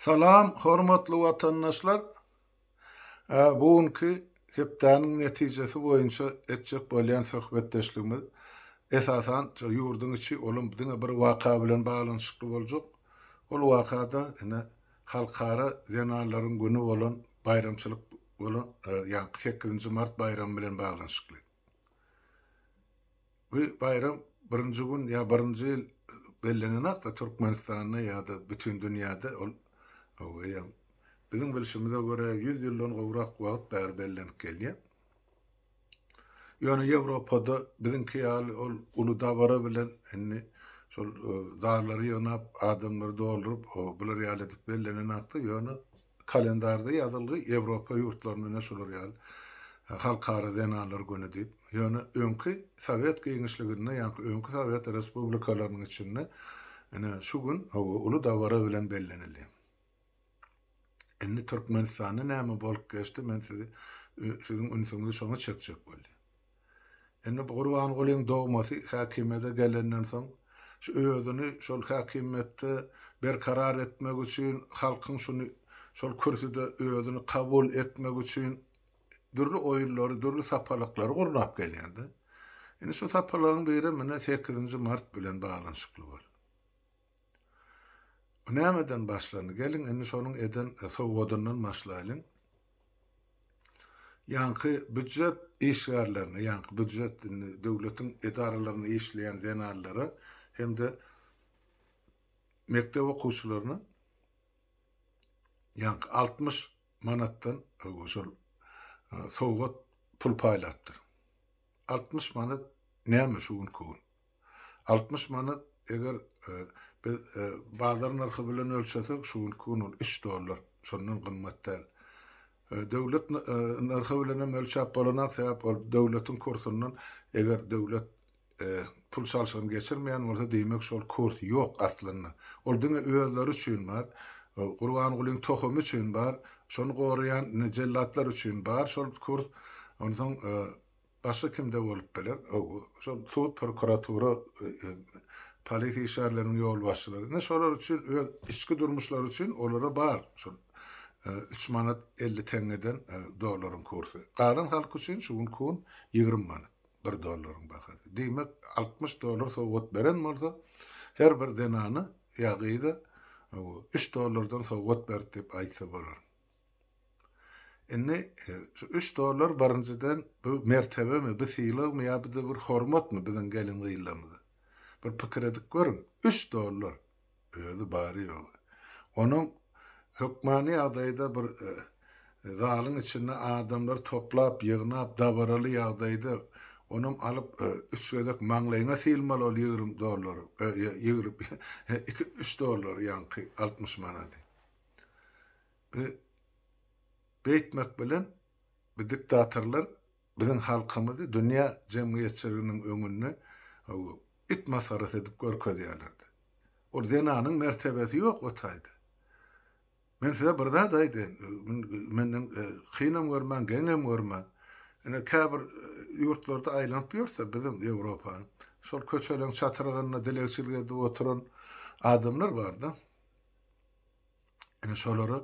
Salam hormatly watandaşlar! Bu günki hepdäniň netijesi boýunça etjek bolýan söhbetdeşligimiz esasan ýurduň içi olam diňe bir waka bilen baglanyşykly boljak. Ol wakada ine Halkara zenanlaryň güni bolan baýramçylyk bolan ýaňky sekizinji mart baýramy bilen baglanyşykly. Bu baýram birinji gün ýa birinji ýyl bellenenakda Türkmenistanda ýa-da bütin dünýäde ol eýýäm biziň bilşimize görä 100 ýyldan gowrak wagt bäri bellenip gelýär. Ýöne Ýewropada biziňki ýaly ol uly dabara bilen indi şol zallary ýygnap, adamlary dolduryp, bular ýaly edip bellenenakda, ýöne Kalendarda ýazylgy Ýewropa ýurtlarynda ine şular ýaly Halkara zenanlar güni diýip. Ýöne öňki sowet giňişliginde, ýaňky öňki sowet respublikalarynyň içinde ine şu gün hawa uly dabara bilen bellenilýär. Indi Türkmenistanda näme bolup geçdi men sizi siziň ünsüňizi şoňa çekjek bolýan. Indi bu Gurbangulyň dogmasy häkimiýete gelenden soň, şu özüni şol häkimiýetde berkarar etmek üçin, halkyň şuny şol kürsüde özüni kabul etmek üçin dürli oýunlary, dürli sapalaklary gurnap gelýärdi. Indi şu sapalagyň biri mine sekizinji mart bilen baglanyşykly boldy. Bu nämeden başlandy? Geliň indi şonuň eden sowgadyndan başlaýlyň. Ýaňky býujet işgärlerine, ýaňky býujet indi döwletiň edaralarynda işleýän zenanlara hem-de mekdep okuwçylaryna ýaňky 60 manatdan şol sowgat pul paýlapdyr. 60 manat näme şu günki gün? 60 manat eger biz bazar nyrhy bilen ölçesek şu günki gün ol 3 dollar, şondan gymmat däl. Döwlet nyrhy bilen hem ölçäp bolanok, sebäp ol döwletiň kursundan eger döwlet pul çalşygyny geçirmeýän bolsa diýmek şol kurs ýok aslynda. Ol diňe özleri üçin bar. Gurbangulyň tohumy üçin bar. Şony goraýan jellatlar üçin bar şol kurs. Onsoň Başga kimde bolup biler? Şol sud, prokuratura, polisiýa işgärleriniň ýolbaşçylary. Ine şolar üçin öz içki durmuşlary üçin olara bar şol 3 manat 50 teňňeden dollaryň kursy. Galan halk üçin şu günki gün 20 manat bir dollaryň bahasy. Diýmek 60 dollar sowgat beren bolsa her bir zenana ýa gyza 3 dollardan sowgat berdi diýip aýtsa bolar. Indi şu üç dollar birinjiden bu mertebemi, bu sylagmy ýa bu-da bir hormatmy biziň gelin-gyzlarymyza? Bir pikir edip görüň, üç dollar özi bary-ýogy. Onuň hökmany ýagdaýda bir zalyň içinde adamlary toplap, ýygnap, dabaraly ýagdaýda onam alyp üç gezek maňlaýyňa sylmaly ol 20 dollary, 20, iki, üç dollary ýaňky 60 manady. Bu beýtmek bilen bu diktatorlar biziň halkymyzy dünýä jemgyýetçiliginiň öňünde it masgarasy edip görkezýärlerdi. Ol zenanyň mertebesi ýok o taýda. Men size bir zat aýdaýyn, menden kynam görmäň, geňem görmäň. Ine käbir ýurtlarda aýlanyp ýörse biziň Ýewropanyň, şol köçeleriň çatrygynda dilegçilik edip oturan adamlar bar-da. Ine şolara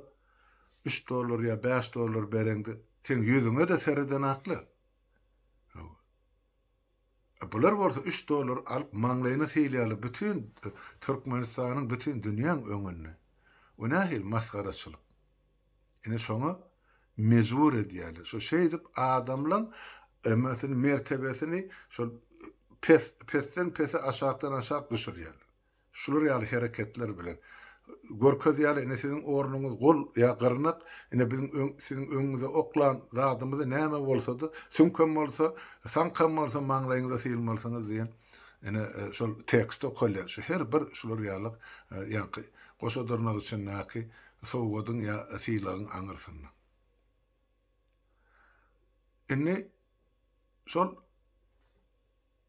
üç dollar ýa bäş dollar bereňde seň ýüzüňe-de seredenaklar. Hawa. Bular bolsa üç dollar alyp maňlaýyna sylýarlar bütin Türkmenistanyň bütin dünýäň öňünde. O nähili masgaraçylyk. Ine şoňa mejbur edýärler. Şo şeýdip adamlaň emesini mertebesini şol pes pesden pese aşakdan aşak düşürýärler. Şular ýaly hereketler bilen görkezýärler, ine siziň ornuňyz gul ýa gyrnak, ine biziň öň siziň öňüňize oklan zadymyzy näme bolsa-da, süňkem bolsa, saňkam bolsa maňlaýyňyza sylmalysyňyz diýen ine şol tekst okalýar. Şu her bir şular ýaly ýaňky goşa dyrnak içindäki sowgadyň ýa sylagyň aňyrsynda. Indi şol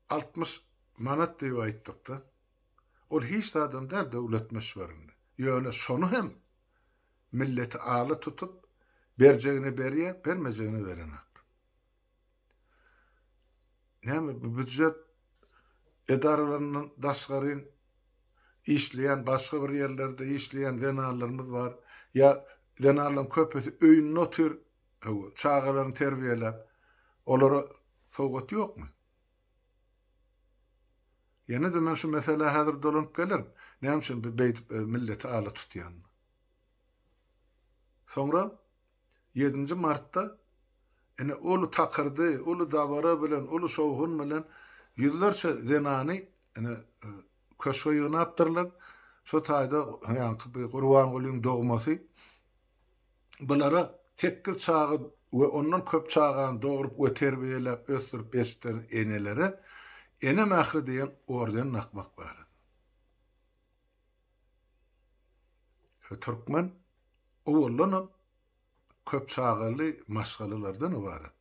60 manat diýip aýtdykda, ol hiç zadam däl döwlet möçberinde. Ýöne şony hem milleti ala tutup, berjegine berýär, bermejegine berenok. Näme bu býujet edaralaryndan daşgaryn işleýän başga bir ýerlerde işleýän zenanlarymyz bar. Ýa zenanlaryň köpüsi öýünde otyr, hawa, çagalaryny terbiýeläp, olara sowgat ýokmy? Ýene-de men şu meselä häzir dolanyp gelerin. Näme üçin bu beýdip milleti ala tutýanyny. Soňra ýedinji martda ine uly takyrdy, uly dabara bilen, uly şowhun bilen ýüzlerçe zenany ine köşge ýygnapdyrlar. Şo taýda ýaňky bir Gurbangulyň dogmasy bulara sekiz çaga we ondan köp çagany dogrup we terbiýeläp ösdürip ýetişdiren enelere Ene mähri diýen orden dakmak barada. Türkmen owaldanam köp çagaly maşgalalardan ybarat.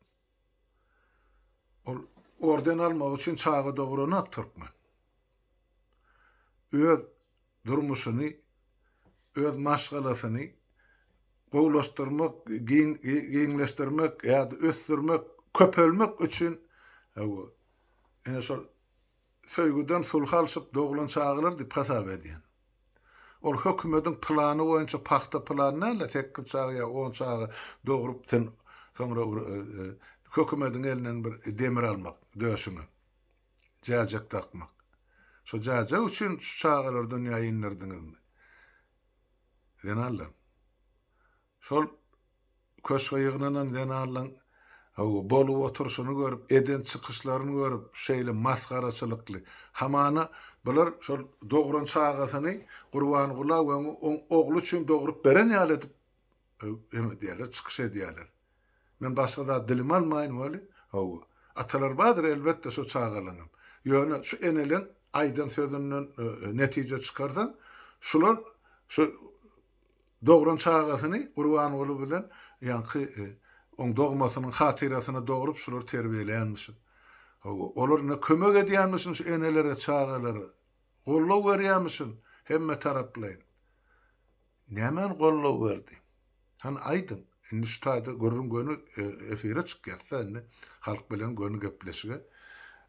Ol orden almak üçin çaga doguranak türkmen. Öz durmuşyny, öz maşgalasyny gowulaşdyrmak, giňleşdirmek ýa-da ösdürmek, köpelmek üçin ine şol söýgüden sulhy alşyp doglan çagalar diýip hasap edýän. Ol hökümediň plany boýunça pagta plany däl-de, sekiz çaga ýa on çaga dogrup sen soňra bir hökümediň elinden bir demir almak döşüňe. Jäjek dakmak. Şo jäjek üçin şu çagalary dünýä indirdiňizmi? Zenanlar. Şol köşge ýygnanan zenanlaň hawa, bolup oturyşyny görüp, eden çykyşlaryny görüp, şeýle masgaraçylykly. Hamana, bular şol dogran çagasyny Gurbangula we oň ogly üçin dogrup beren ýaly edip hem edýärler, çykyş edýärler. Men başga zat dilim almaýyn weli, hawa, atalar bardyr elbetde şo çagalaňam. Ýöne şu eneleň aýdan sözünden netije çykarsaň, şular şu Dogran çagasyny Gurbanguly bilen ýaňky oň dogmasynyň hatyrasyna dogrup şular terbiýeleýänmişin. Hawa, olar ine kömek edýänmişin şu enelere, çagalara. Goldaw berýänmişin hemme taraplaýyn. Nämäni goldaw berdi? Hany aýdyň. Indi şu taýda gürrüň göni efire çykýas-da indi halk bilen göni gepleşige.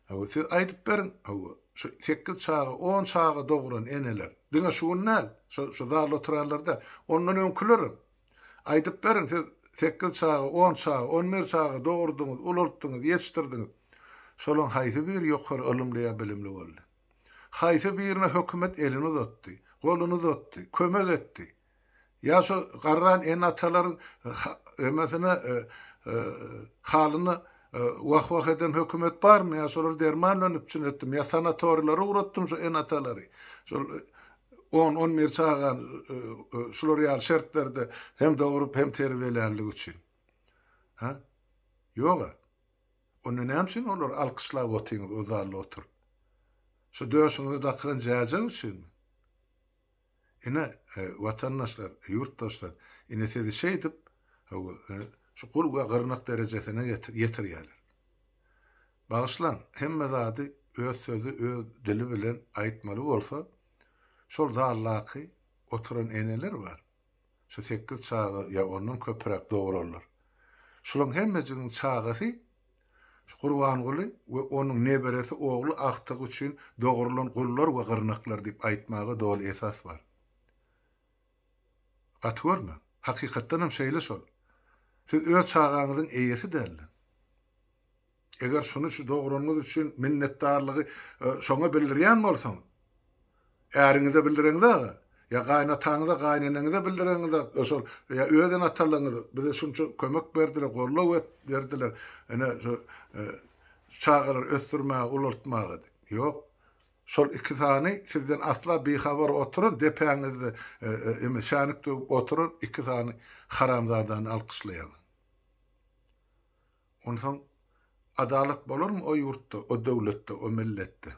Hawa, siz aýdyp beriň, hawa, şu sekiz çaga, on çaga dogran eneler, diňe şu gün däl, şu şu zalda oturanlar däl, ondan öňkülerem. Aýdyp beriň, siz sekiz çaga, on çaga, on bir çaga dogurdyňyz, ulaltdyňyz, ýetişdirdiňiz. Şolaň haýsy biri ýokary ylymly ýa bilimli boldy? Haýsy birine hökümet elini uzatdy, goluny uzatdy, kömek etdi? Ýa şo garran ene-atalaryň hemmesine halyna wah-wah eden hökümet barmy? Ýa şolary derman bilen üpjün etdimi? Ýa sanatoriýlere ugratdymy şo ene-atalary? Şol on, on bir çagany şular ýaly şertlerde hem dogrup, hem terbiýelänligi üçin. Hä? Ýog-a. Onda näme üçin olary alkyşlap otyňyz o zalda oturyp? Şo döşüňize dakylan jäjek üçinmi? Ine, watandaşlar, ýurtdaşlar, ine sizi şeýdip, hawa, şu gul we gyrnak derejesine ýetirýärler. Bagyşlaň, hemme zady öz sözi, öz dili bilen aýtmaly bolsa, şol zaldaky oturan eneler bar, şu sekiz çaga ýa ondan köpräk dogranlar. Şulaň hemmejiginiň çagasy Şu Gurbanguly we onuň neberesi ogly agtygy üçin dogrulan gullar we gyrnaklar diýip aýtmaga doly esas bar. Gaty görmäň. Hakykatdan hem şeýle şol. Siz öz çagaňyzyň eýesi dälde. Eger şuny şu dogranyňyz üçin minnetdarlygy şoňa bildirýän bolsaňyz, Äriňize bildireňiz-aga, ýa gaýynataňyza, gaýyneneňize bildireňiz-a, şol, ýa öz ene-atalaryňyz bize şunça kömek berdiler, goldaw berdiler, ine, şu çagalary ösdürmäge, ulaltmaga diýip. Ýok. Şol iki sany sizden asla bihabar oturan, depäňizde eme, şänik döwüp oturan iki sany haramzadany alkyşlaýaňyz. Onsoň adalat bolarmy o ýurtda, o döwletde, o milletde?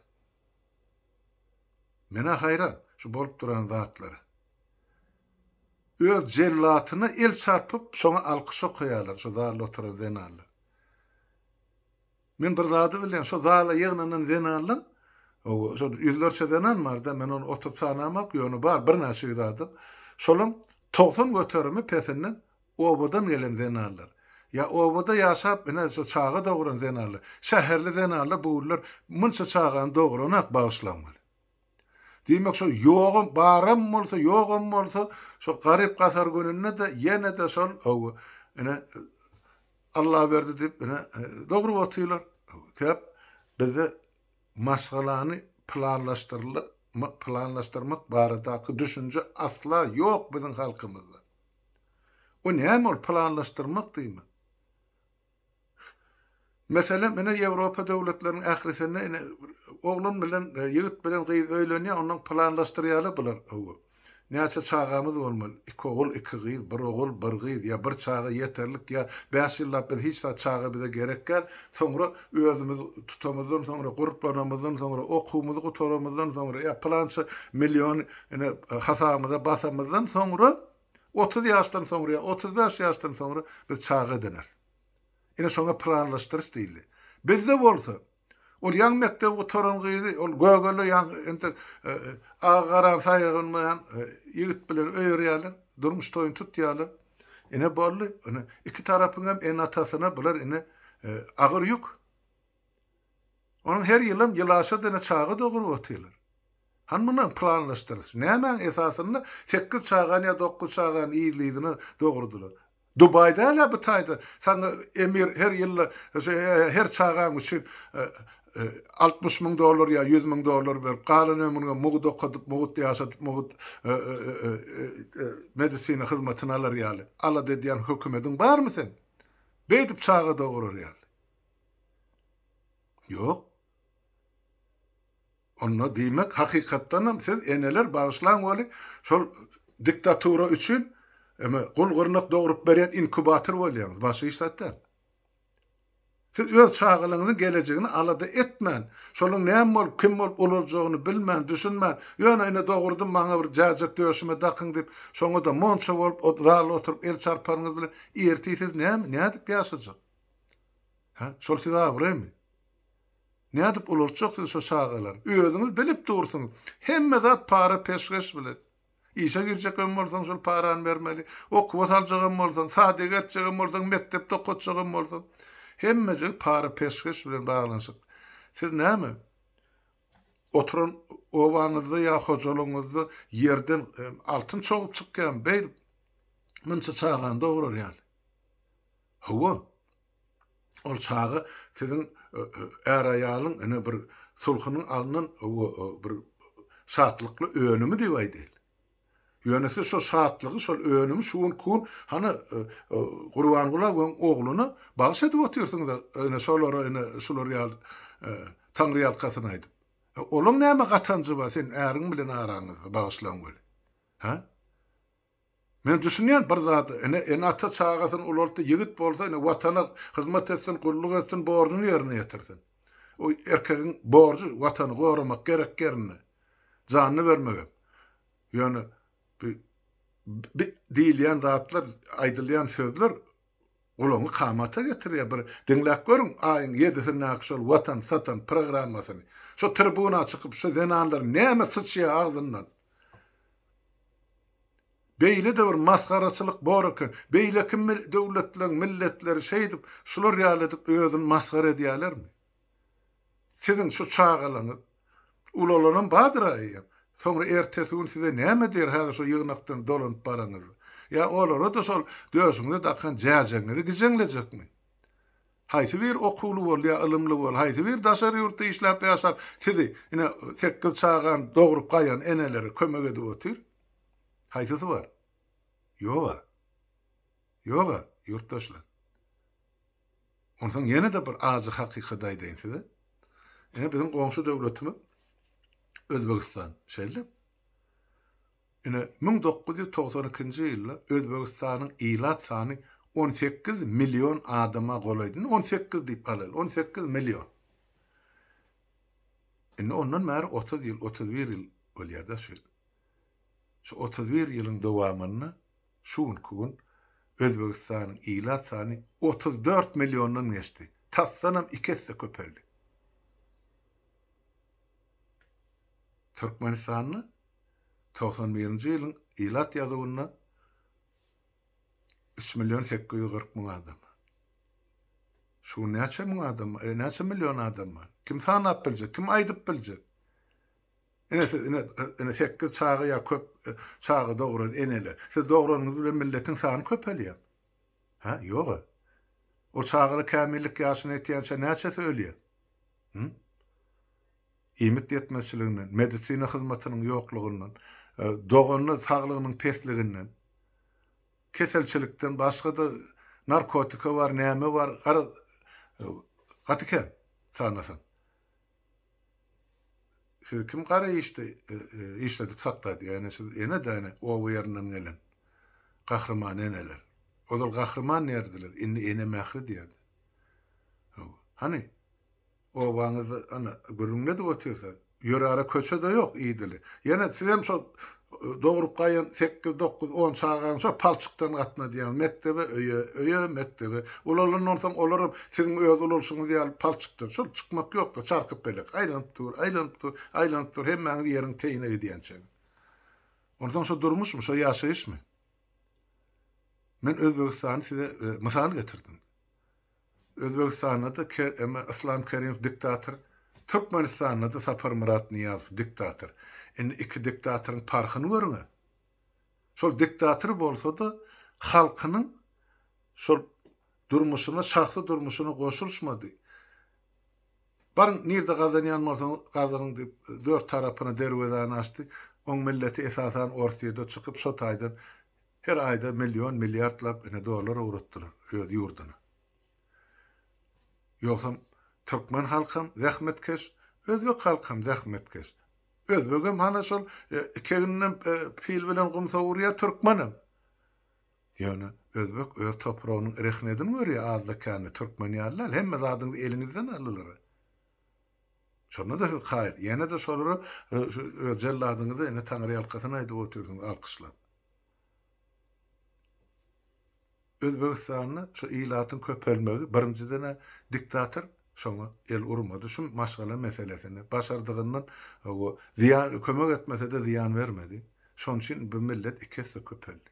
Men-ä haýran, şu bolup duran zatlara. Öz jellatyna el çarpyp, şoňa alkyş okaýarlar şu zalda oturan zenanlar. Men bir zady bilýän, şo zala ýygnanan zenanlaň, şol ýüzlerçe zenan bar-da, men ony oturyp sanamok, ýöne bar birnäçe ýüz adam. Şolaň 90 göterimi pesinden Obadan gelen zenanlar. Ýa obada ýaşap ine şo çaga dogran zenanlar. Şäherli zenanlar bu günler munça çagany dogranak bagyşlaň weli. Diýmek şol ýogam, baram bolsa, ýogam bolsa, şo garyp-gasar gününde-de ýene-de şol, hawa, ine, Allaberdi diýip, ine, dogrup otyrlar. Sebäp bizde maşgalany planlaşdyrmak baradaky düşünje asla ýok biziň halkymyzda. O näme ol planlaşdyrmak diýmek? Meselem, ine Ýewropa döwletleriniň ählisinde ine oglan bilen ýigit bilen gyz öýlenýär, ondan planlaşdyrýarlar bular. Hawa. Näçe çagamyz bolmaly? Iki ogul, iki gyz, bir ogul, bir gyz ýa bir çaga ýeterlik ýa bäş ýyllap biz hiç zat çaga bize gerek däl. Soňra özümiz tutamyzdan soňra, gurplanamyzdan soňra, okuwymyzy gutaramyzdan soňra ýa pylança million ine hasabymyza basamyzdan soňra 30 ýaşdan soňra ýa 35 ýaşdan soňra biz çaga edineris. Ine şoňa planlaşdyryş diýildi. Bizde bolsa, ol ýaňy mekdebi gutaran gyzy, ol gögele ýaňy entek agy-garany saýgarmaýan ýigit bilen öýerýärler, durmuş toýuny tutýarlar. Ine boldy. Ine iki tarapyň hem ene-atasyna bular ine agyr ýük. Onuň her ýylam ýylaşa dene çaga doguryp otyrlar. Hany munuň planlaşdyrylyşy? Nämäň esasynda sekiz çagany ýa dokuz çagany yzly-yzyna dogurdylar? Dubaý däl-ä bu taýda. Saňa emir her ýylda her çagaň üçin 60 müň dollar ýa 100 müň dollar berip, galan ömrüňe mugt okadyp, mugt ýaşadyp, mugt medisina hyzmatyny alar ýaly alada edýän hökümediň barmy seň? Beýdip çaga dogurar ýaly. Ýok. Onda diýmek hakykatdanam siz eneler bagyşlaň weli şol diktatura üçin eme gul gyrnak dogrup berýän inkubator bolýaňyz başga hiç zat däl. Siz öz çagalaryňyzyň gelejegini alada etmän şolaň näme bolup kim bolup ulaljagyny bilmän düşünmän ýöne ine dogurdym maňa bir jäjek döşüme dakyň diýip şoňada monça bolup zalda oturyp el çarparyňyz bilen ertir siz näme nädip ýaşajak? Hä şol size abraýmy? Nädip ulaltjak siz şo çagalary? Özüňiz bilip dursuňyz. Hemme zat para-peşgeş bilen. Işe girjek hem bolsaň şol parany bermeli. Okuwa saljak hem bolsaň, sadik etjek hem bolsaň, mekdepde okatjak hem bolsaň. Hemmejigi para-peşgeş bilen baglanyşykly. Siz näme, oturan obaňyzda ýa hojalygyňyzda ýerden altyn çogup çykýarmy beýdip munça çagany dograr ýaly? Hawa. Ol çaga siziň är-aýalyň ine bir sulhunyň alnan bir şatlykly önümi diýip aýdaýly. Ýöne siz şo şatlygy, şol önümi şu günki gün hany Gurbanguly agaň ogluna bagyş edip otyrsyňyz ine şolara ine şular ýaly taňryýalkasyn aýdyp. Olaň näme gatanjy bar seň äriň bilen araňyzda bagyşlaň weli. Hä? Men düşünýän bir zada, ene, ene-ata çagasyny ulaltdy, ýigit bolsa, ine, Watana hyzmat etsin, gulluk etsin, borjuny ýerine ýetirsin. O erkegiň borjy Watany goramak gerek ýerinde. Janyny bermegem. Ýöne bi, bi diýilýän zatlar, aýdylýan sözler gulagyňy kamata getirýär. Bir diňläp görüň aýyň ýedisindäki şol Watan satan programmasyny. Şo tribuna çykyp şu zenanlar näme syçýar agzyndan. Beýle-de bir masgaraçylyk bor eken. Beýleki döwletleriň milletleri şeýdip, şular ýaly edip özüni masgara edýärlermi? Siziň şu çagalaryňyz ulalanam bardyr-a eýýäm. Soňra ertesi gün size näme diýer häzir şu ýygnakdan dolanyp baraňyzda? Ýa olara-da şol döşüňize dakan jäjegiňizi gijeňlejekmi? Haýsy biri okuwly boldy ýa ylymly boldy, haýsy biri daşary ýurtda işläp ýaşap sizi ine sekiz çagany dogrup gaýan enelere kömek edip otyr? Haýsysy bar? Ýog-a. Ýog-a, ýurtdaşlar. Onsoň ýene-de bir ajy hakykat aýdaýyn size. Ine biziň goňşy döwletimiz Özbegistan, şeýle? Ine, 1992-nji ýylda Özbegistanyň ilat sany 18 million adama golaýdy. Indi 18 diýip alaly, 18 million. Indi ondan bäri 30 ýyl, 31 ýyl bolýar-da şu ýyl. Şu 31 ýylyň dowamynda şu günki gün Özbegistanyň ilat sany 34 milliondan geçdi. Tasdanam iki esse köpeldi. Türkmenistanda 91-nji ýylyň ilat ýazuwynda 3 million 840 müň adam bar. Şu gün näçe müň adam bar? E, näçe million adam bar? Kim sanap biljek? Kim aýdyp biljek? Ine siz ine ine sekiz çaga ýa köp çaga dogran eneler. Siz dogranyňyz bilen milletiň sany köpelýär. Hä? Ýog-a. O çagalar kämillik ýaşyna ýetýänçä näçesi ölýär? Hü? Iýmit ýetmezçiliginden, medisina hyzmatynyň ýoklugyndan, doganda saglygynyň pesliginden, keselçilikden başga-da narkotika bar, näme bar, garaz, gaty kän sanasaň. Sizi kim gara işde işledip saklady? Ýöne siz ene-de ene oba ýerinden gelen gahryman eneler. Ozal gahryman diýerdiler, indi ene mähri diýerdi. Hawa. Hany, obaňyzda ana gürrüňini edip otyrsa, ýöräre köçe-de ýok idili. Ýene sizem şol Dogrup gaýan sekiz, dokuz, on çagaň şo palçykdan gatnadýaň mekdebe, öýe, öýe, mekdebe. Ulalandan soň olaram siziň öz ulalşyňyz ýaly palçykdan. Şol çykmak ýok-da, çarkypelek. Aýlanyp dur, aýlanyp dur, aýlanyp dur, hemmäňiz ýeriň teýine gidýänçäňiz. Onsoň şo durmuşmy, şo ýaşaýyşmy? Men Özbegistany size mysal getirdim. Özbegistanda-da Yslam Kerimow diktator, Türkmenistanda-da Saparmyrat Nyýazow diktator. Indi iki diktatoryň parhyny görüň-ä. Şol diktator bolsa-da halkynyň şol durmuşyna, şahsy durmuşyna goşulyşmady. Baryň nirde gazanýan bolsaňyz gazanyň diýip dört tarapyna derwezäni açdy. Oň milleti esasan Orsýede çykyp şo taýdan Her aýda million, milliardlap ine dollar ugratdylar öz ýurduna. Ýogsam türkmen halkam zähmetkeş, özbek halkam zähmetkeş. Özbegem hana şol iki egninden pil bilen gum sowurýar, türkmenem. Ýöne özbek öz topragynyň rehnedini görýär azda-kände, türkmen ýaly däl, hemme zadyňyzy eliňizden aldylar. Şonda-da siz kaýyl. Ýene-de şolara öz jelladyňyza ine taňryýalkasyn aýdyp otyrsyňyz alkyşlap. Özbegistanda şu ilatyň köpelmegi birinjiden-ä diktator şoňa el urmady şu maşgala meselesine başardygyndan zyýan kömek etmese-de zyýan bermedi. Şonuň üçin bu millet iki esse köpeldi.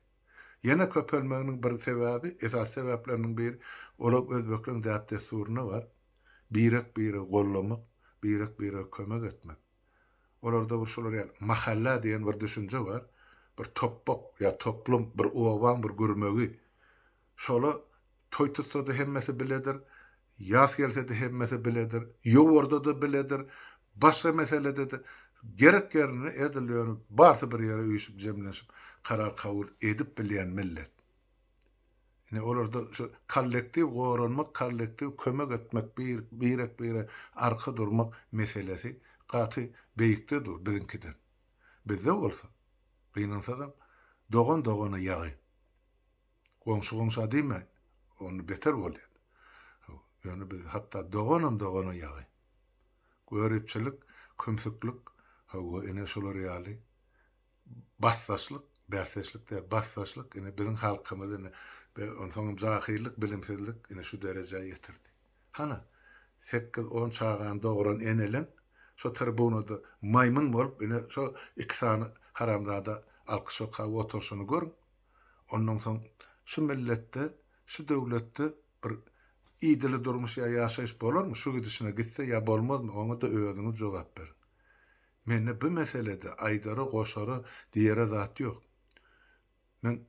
Ýene köpelmeginiň bir sebäbi, esasy sebäpleriniň biri olar özbekleriň däp-dessurynda bar. Birek-biregi gollamak, birek-birege kömek etmek. Olarda bir şular ýaly mahalla diýen bir düşünje bar. Bir topbak ýa toplum, bir obaň bir gürmegi. Şola toý tutsa-da hemmesi biledir, ýas gelse-de hemmesi biledir, ýowarda-da biledir, başga meselede-de gerek ýerinde edil ýöne barsy bir ýere üýşüp jemlenşip karar kabul edip bilýän millet. Ine olarda şu kollektiw goranmak, kollektiw kömek etmek, bir birek-bire arka durmak meselesi gaty beýikde dur biziňkiden. Bizde bolsa, gynansagam, dogan dogana ýagy. Goňşy goňşa diýme, onda beter bolýar. Ýöne biz hatda doganam dogana ýagy. Göripçilik, kümsüklik, hawa ine şular ýaly Basdaşlyk, bäsdeşlik däl, basdaşlyk ine biziň halkymyzy ine onsoňam jahyllyk, bilimsizlik ine şu derejä ýetirdi. Hana, sekiz-on çagany dogran eneleň şo tribunada maýmyn bolup ine şo iki sany haramzada alkyş okap oturyşyny görüň. Ondan soň şu milletde, şu döwletde bir idili durmuş ýa ýaşaýyş bolarmy şu gidişine gitse ýa bolmazmy oňa-da özüňiz jogap beriň. Mende bu meselede aýdara, goşara, diýere zat ýok. Men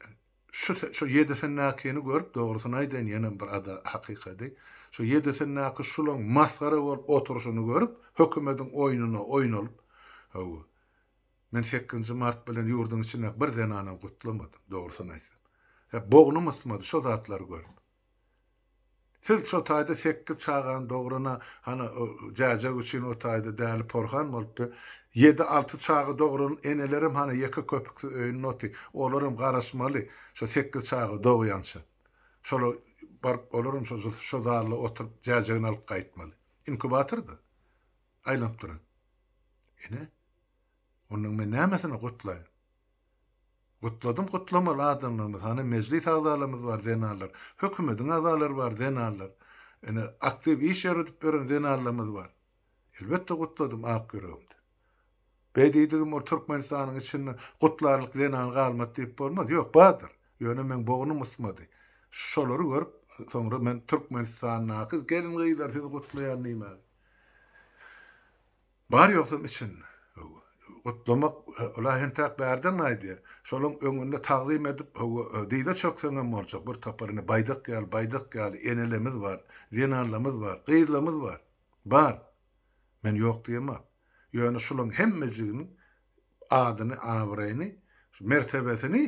şu şu ýedisindäkini görüp, dogrusyny aýdaýyn, ýenem bir ada hakykady. Şu ýedisindäki şulaň masgara bolup oturyşyny görüp, hökümediň oýnuna oýnalyp, hawa, men sekizinji mart bilen ýurduň içindäki bir zenanam gutlamadym, dogrusyny aýtsam. Hä, bognum ysmady şo zatlary görüp. Siz şo taýda sekiz çagany dograna hany jäjek üçin o taýda däli porhan bolupdy. Ýedi alty çaga dogran enelerem hany ýeke köpüksiz öýünde oty. Olaram garaşmaly şo sekiz çaga dogýança. Şola baryp olaram şo şo zalda oturyp jäjegini alyp gaýtmaly. Inkubatorda aýlanyp duran. Ine. Onnoň men nämesini gutlaýyn. Gutladym gutlamaly adamlarymyz hany mejlis agzalarymyz bar zenanlar hökümediň agzalary bar zenanlar ine aktiw iş ýöredip ýören zenanlarymyz bar elbetde gutladym ak ýüregimden beý diýdigim ol türkmenistanyň içinde gutlarlyk zenan galmady diýip bolmaz ýok bardyr ýöne meň bognum ysmady şolary görüp soňra men türkmenistandaky gelin gyzlar sizi gutlaýan diýmäge Bar ýogsam içinde. Gutlamak ula entäk bärden gaýdýar. Şolaň öňünde tagzym edip, hawa, dyza çökseňem boljak. Bir topar ine baýdak ýaly, baýdak ýaly enelerimiz bar, zenanlarymyz bar, gyzlarymyz bar. Bar. Men ýok diýemok. Ýöne şulaň hemmejiginiň adyny, abraýyny, mertebesini,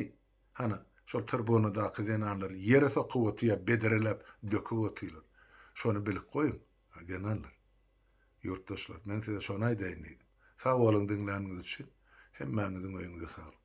hany, şol tribunadaky zenanlar ýere sokup otyr ýa bedreläp döküp otyrlar. Şony bilip goýuň, zenanlar. Ýurtdaşlar, men size şony aýdaýyn diýdim. Sag boluň diňläniňiz üçin. Hemmäňiziň öýüňize saglyk.